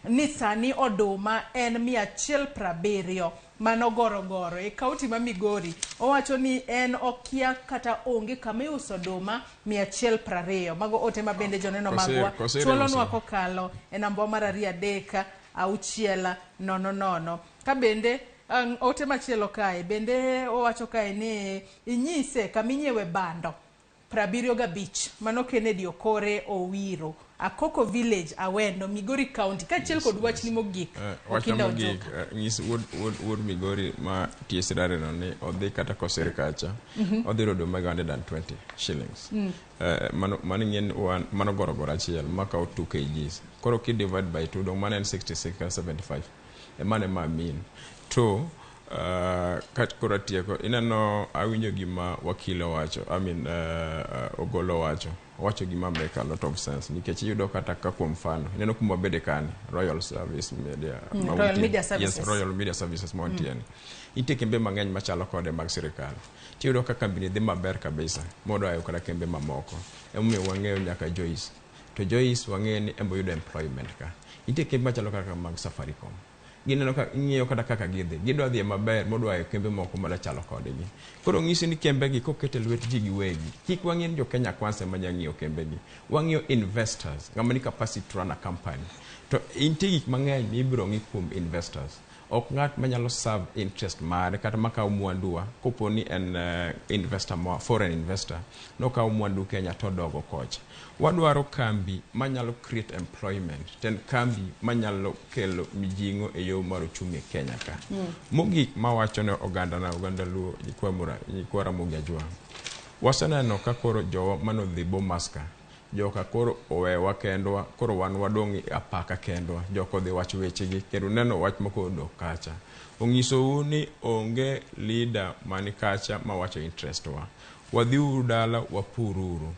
ni sani oduma en 170 mano gorogoro e kaunti ma Migori. Owacho ni en okia kata onge kama iuso oduma 120. Mago ote ma bende joneno magwa chwalonwa kokalo e namba mar 2 3 6 0 0. Ka bende ote machielo kae bende owacho kae ni inyise kama inyiewe bando 75. Mano Kennedy Okore Owiro, Akoko Village, Awendo, Migori County. Kaachiel kod wachni mogik. Wachna Okinda mogik Ojoka. Nyis wuod Migori ma tie Sirare no ni odhi kata kosir kacha odhi yudo oduma gi 120 shillings. Mano ing'e wan mano gorogoro achiel makawo 2 kgs. Koro ki divide by 2 dong mano en 66 kata 75. E mano ema mean. To ka koro atieko, ineno awinjo gima wakil owacho, I mean Ogolo owacho. Owacho gima make a lot of sense nikech iyudo kata ka kuom mfano ineno kuma wabede kani Royal Service Media ma Royal wantie. Media Services. Yes, Royal Media Services ma wantie ni. Nitie kembe mang'eny machalo kode mag sirikal. Tiyudo ka kambini dhi maber kabisa modoyo kata kembe mamoko. Emomiyo wang'eyo nyaka Joyce. To Joyce wang'eyo ni embo yudo employment ka. Nitie kembe machalo kaka mag Safaricom. Gineno ka ing'iyo kata kaka gidhi. Gidwa dhiye maber modwayo kembe moko madachalo kodgi. Koro ng'isi ni kembe gi koket e lwet ji giwegi. Kik wang'i ni jo Kenya Kwanza ema nya ng'iyo kembe gi. Wang'iyo investors, ng'ama ni capacity to run a company. To nitie gik mang'eny mibiro ng'i kuom investors. Ok ng'at manyalo serve interest mare kata makawo mwanduwa kopo ni en investor moa, foreign investor, nokawo mwandu Kenya to odogo kocha. Wadwaro kambi manyalo create employment, to en kambi manyalo kelo mijing'o e yo mar uchumi e Kenya ka. Mogik mawacho ne oganda na oganda Luo, nyikwa Ramogi Ajwang'. Waseneno ka koro jowa manodhi Bomas ka, joka koro owewa kendwa, koro wan wadong' e apaka kendwa. Joka odhi wacho wechegi, kendo neno wach moko odok kacha. Onyisou ni onge leader mani kacha mawacho interest wa. Wadhiuru dala wapururu.